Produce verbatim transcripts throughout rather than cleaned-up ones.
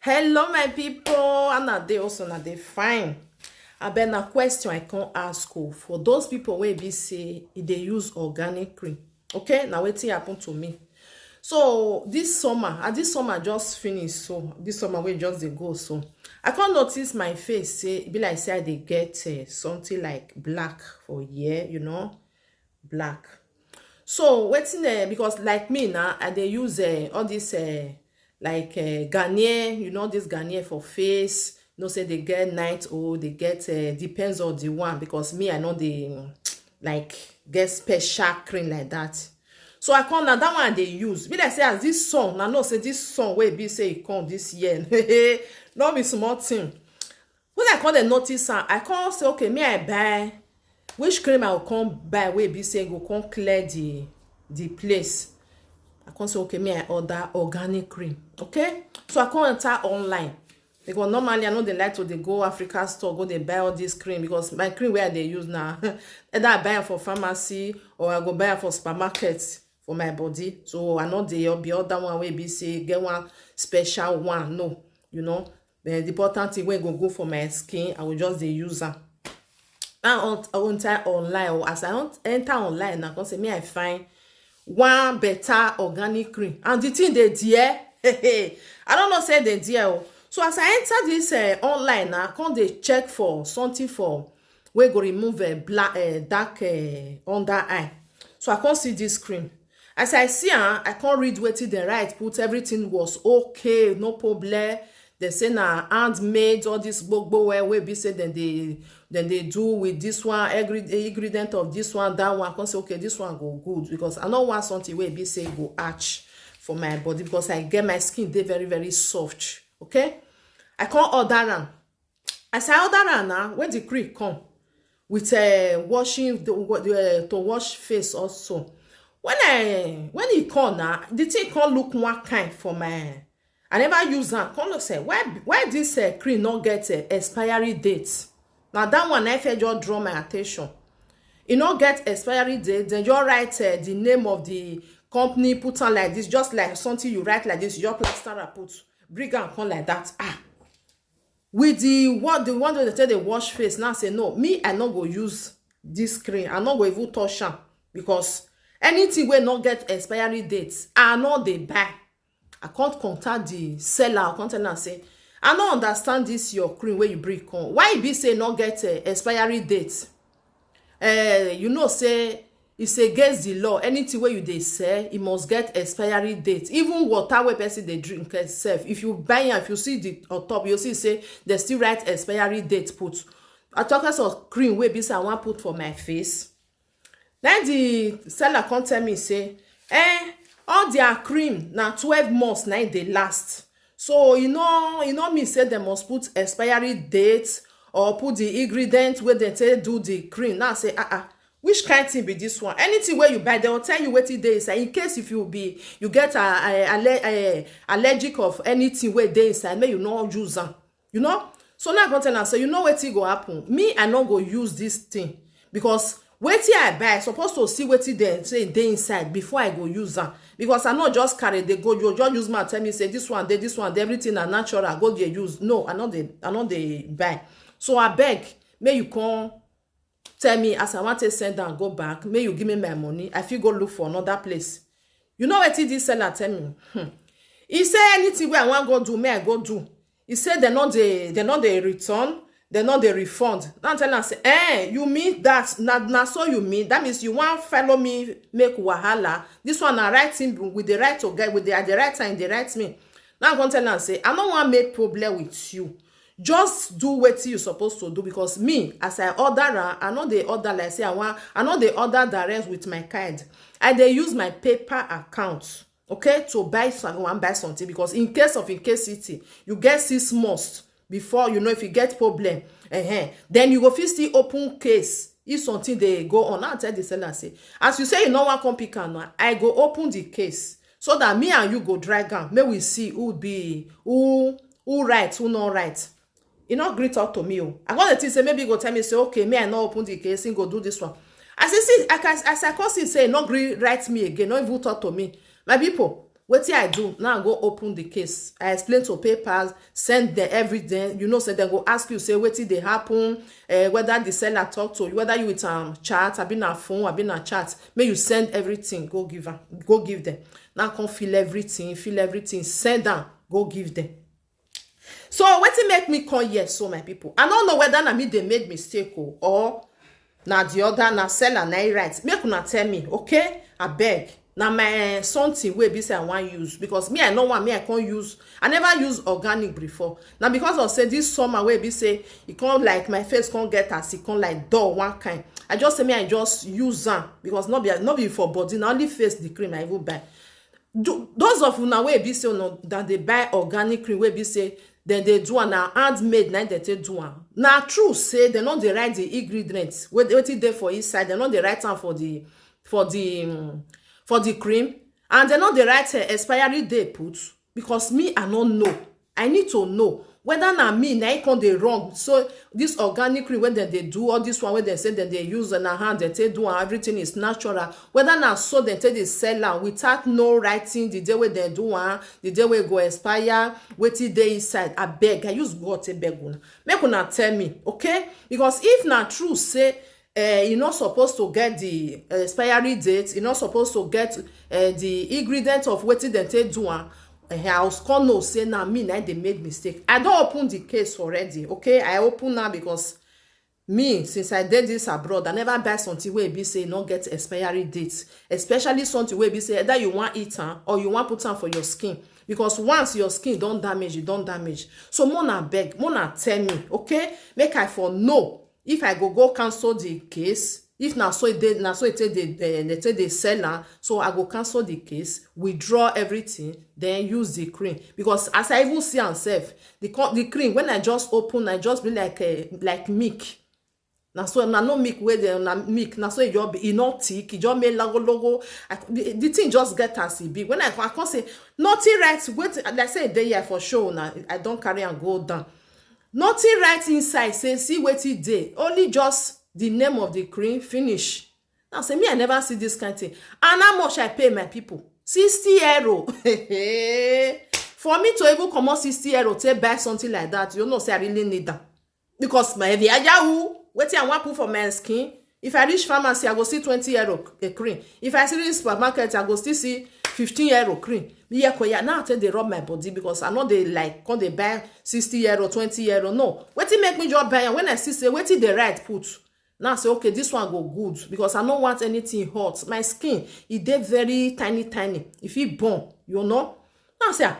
Hello, my people. And na dey also na dey fine. Abeg, na question I come ask o, for those people wey be say e dey use organic cream. Okay, na wetin happen to me. So this summer, and this summer just finish, so this summer wey just dey go, so I come notice my face say e be like say I dey get uh, something like black for here, you know, black. So wetin uh, because like me now, I dey use uh, all this uh, like uh, Garnier, you know, this Garnier for face. You know say they get night, oh, they get uh, depends on the one, because me I know they like get special cream like that. So I come now, that one they use. Be like say as this song, I know say this song wey be say e come this year. No be small thing. When I come dey notice am, I come say, okay, may I buy which cream I go come buy wey be say go come clear the the place. I come say, okay, may I order organic cream. Okay, so I come enter online, because normally I know they like to they go Africa store, go they buy all this cream, because my cream where they use now, either I buy am for pharmacy or I go buy am for supermarket for my body. So I know they be other one wey be say get one special one. No, you know, the important thing wey go go for my skin, I will just dey use am. I enter online, oh, as I enter online, I come say me I find one better organic cream, and the thing dey there. I don't know say dey there, oh. So as I enter this uh, online now, I come dey check for something for wey go remove uh, black uh, dark uh, under eye. So I come see this cream. As I see am, I come read wetin dem write put, everything was okay, no problem. Dem say na handmade, all this gbogbo well wey be say dem dey dem dey do with this one, every ingredient of this one, that one. I come say, okay, this one go good, because I no want something wey be say go arch for my body, because I get my skin dey very very soft. Okay, I come order am. As I order am now, when the cream come with uh, washing the, uh, to wash face also, when I when e come now, the thing come look one kind for my I never use am. Come look say why why this uh, cream no get uh, expiry date. Now that one I just draw my attention. E no get expiry date. Then just write uh, the name of the company, put on like this, just like something you write like this. You just plaster and put bring am come like that. Ah, with the what the one wey dey take dey wash face now say no, me I no go use this cream, I no go even touch am, because anything wey no get expiry date I no dey buy. I come contact the seller, I come tell am say I no understand this your cream wey you bring come, why e be say e no get uh, expiry date? Uh, you know say it's against the law, anything wey you dey sell e must get expiry date. Even water wey person dey drink sef, if you buy am, if you see the on top, you see say dem still write expiry date put. I talk as of cream wey be say I wan put for my face. Then the seller come tell me say eh, all their cream na twelve months na im dey last. So e no e no mean say dem must put expiry date or put the ingredient wey dem take do the cream. Now say ah ah, which kind thing be this one? Anything wey you buy, dem go tell you wetin dey inside, in case if you be you get a, a, a, a allergic of anything wey dey inside, make you no use am. You know. So now I come tell am say, you know wetin go happen? Me I no go use this thing, because wetin I buy I suppose to see wetin dem say dey inside before I go use am, because I no just carry dey go, you just use mouth tell me say this one dey, this one dey, everything na natural, go dey use. No, I no dey I no dey buy. So abeg, make you come tell me as I wan take send am go back, make you give me my money, I fit go look for another place. You know wetin this seller tell me? Hmm. He say anything wey I wan go do, make I go do. He say dem no dey dem no dey return, dem no dey refund. Now I tell am say eh, you mean that? Na na so you mean? That means you wan follow me make wahala? This one na right thing we dey right to get, we dey I dey right time dey right me. Now I come tell am say I no wan make problem with you, just do wetin you suppose to do, because me as I order am, I no dey order like say I wan I no dey order direct with my card. I dey use my PayPal account, okay, to buy some I wan buy something, because in case of in case city you get six months before you know if you get problem, uh-huh, then you go fit still open case if something dey go on. Now I tell the seller say as you say you no wan come pick am now, I go open the case so that me and you go drag am, make we see who be who who right, who no right. E no gree talk to me o. I come dey think say maybe e go tell me say okay, me I no open the case, he go do this one. As I see I can as I come see say e no gree write me again, no even talk to me. My people, Wetin I do? Now I go open the case. I explain to papers, send them everything. You know, say dem go ask you, say wetin dey happen, uh, whether the seller talk to you, whether you with am chat, abi na phone, abi na chat. Make you send everything, go give am, go give them. Now come fill everything, fill everything, send am, go give them. So wetin make me come here so, my people? I don't know whether na me dey make mistake o, or na the other, na seller na e right. Make una tell me, okay? Abeg. Na my, eh, something wey be say I wan use, because me, I no want, me, I can't use, I never use organic before. Na because of say this summer wey be say e come, like, my face come get as e come, like, dull one kind. I just say me, I just use am, because no be, no be for body, na only face the cream I even buy. Do, those of una wey be say una that dey buy organic cream wey be say dem dey do am na handmade, na dem take do am. Na true say dem no dey write the ingredients wey, wetin dey for inside, dem no dey write am for the, for the, um, for the cream, and dem no dey write, eh, expiry date put, because me, I no know. I need to know whether na me na e come dey wrong. So this organic cream wey dem dey do, all this one wey dem say dem dey use na hand dem take do am, everything is natural. Whether na so dem take dey sell am without no writing the day wey dem do am, the day wey go expire, wetin dey inside. Abeg, I use God take beg una. Make una tell me, okay? Because if na true say, eh, e no suppose to get the, eh, expiry date, e no suppose to get, eh, the ingredient of wetin dem take do am, eh, I was come know say na me na dey make mistake. I don open the case already, okay? I open now because me, since I dey this abroad, I never buy something wey be say e no get expiry date, especially something wey be say either you wan eat am or you wan put am for your skin. Because once your skin don damage, e don damage. So mona beg, mona tell me, okay? Make I for know if I go go cancel the case. If na so e dey, na so e take dey, eh, dem take dey sell am. So I go cancel the case, withdraw everything, then use the cream. Because as I even see am sef, the co-, the cream, when I just open, I just be like, eh, like milk. Na so, na no milk wey dey, na milk, na so e just be, e no thick, e just make logo logo. I, the, the thing just get as e be. When I, I come say, nothing right, wait, like say e dey here for show na, I don carry am go down. Nothing right inside, say, see wetin dey, only just the name of the cream, finish. Now say, me, I never see this kind thing. And how much I pay, my people? Sixty euro. For me to even comot sixty euro take buy something like that, you know say I really need am. Because my, the ajawu, wetin I wan put for my skin, if I reach pharmacy, I go see twenty euro a cream. If I see reach supermarket, I go still see fifteen euro cream. Me, yeah, koya, now I take dey rub my body because I no dey, like, come dey buy sixty euro, twenty euro. No. Wetin make me just buy am? When I see say wetin dey write put, now I say, okay, this one go good because I no want anything hot. My skin, e dey very tiny, tiny. E fit burn, you know. Now I say, ah,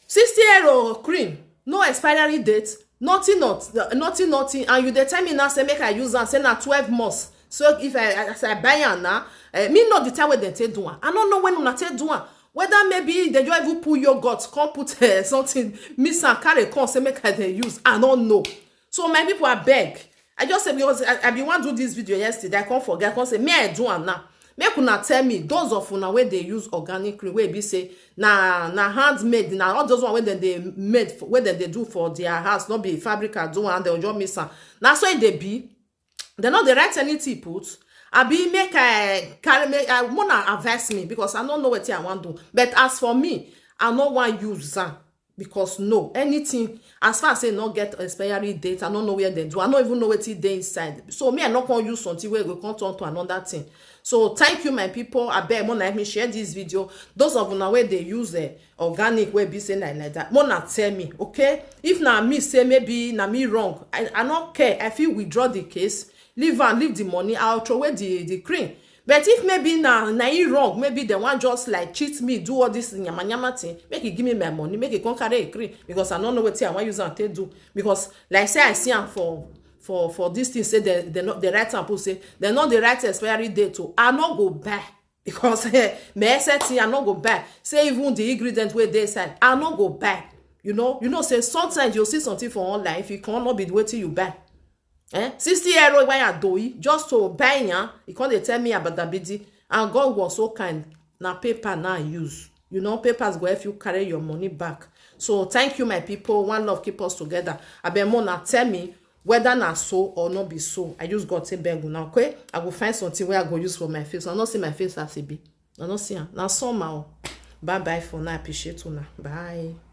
sixty euro cream, no expiry date, nothing, not, nothing, nothing, and you dey tell me now say make I use am, say na twelve months. So if I, as I buy am now, eh, me know the time wey dem take do am. I no know when una take do am. Whether maybe dem just even put yogurt, come put, eh, something, mix am, carry come, say make I dey use. I no know. So my people, abeg, I just say, because I, I bin wan do this video yesterday, I come forget, I come say, me, I do am now. Make una tell me, those of una wey dey use organic cream, wey be say na, na handmade, na all those one wey dem dey made for, wey dem dey do for their house, no be fabric I do am, dem just mix am. Na so e dey be. Dem no dey write anything put. Abi make I carry, make I, mona advise me because I no know wetin I wan do. But as for me, I no wan use am. Because no, anything, as far as say e no get expiry date, I no know where dem do, I no even know wetin dey inside. So me, I no come use something wey go come turn to another thing. So thank you, my people. Abeg, mona help me share this video. Those of una wey dey use, eh, organic wey be say na like that, mona tell me, okay? If na me say maybe na me wrong, I, I no care. I fit withdraw the case, leave am, leave the money, I'll throw away the, the cream. But if maybe na, na e wrong, maybe dem wan just, like, cheat me, do all this nyama nyama thing, make e give me my money, make e come carry e cream, because I no know wetin I wan use am take do. Because like say I see am for, for, for this thing, say dem, dem no, dem write am put say dem no dey write expiry date o, I no go buy. Because, eh, me, I say thing, I no go buy. Say even the ingredient wey dey inside, I no go buy. You know, you know say sometimes you see something for online, if e come, no be wetin you buy. Eh? Sixty euro wey I do it, just to buy am, e come dey tell me about dabidi. And God was so kind, na paper now I use. You know, papers go help you carry your money back. So thank you, my people. One love, keep us together. Abeg, mona tell me whether na so or no be so. I use God take beg una, okay? I go find something wey I go use for my face. I no see my face as e be. I no see am. Na somehow. Bye bye for now. Appreciate una. Bye.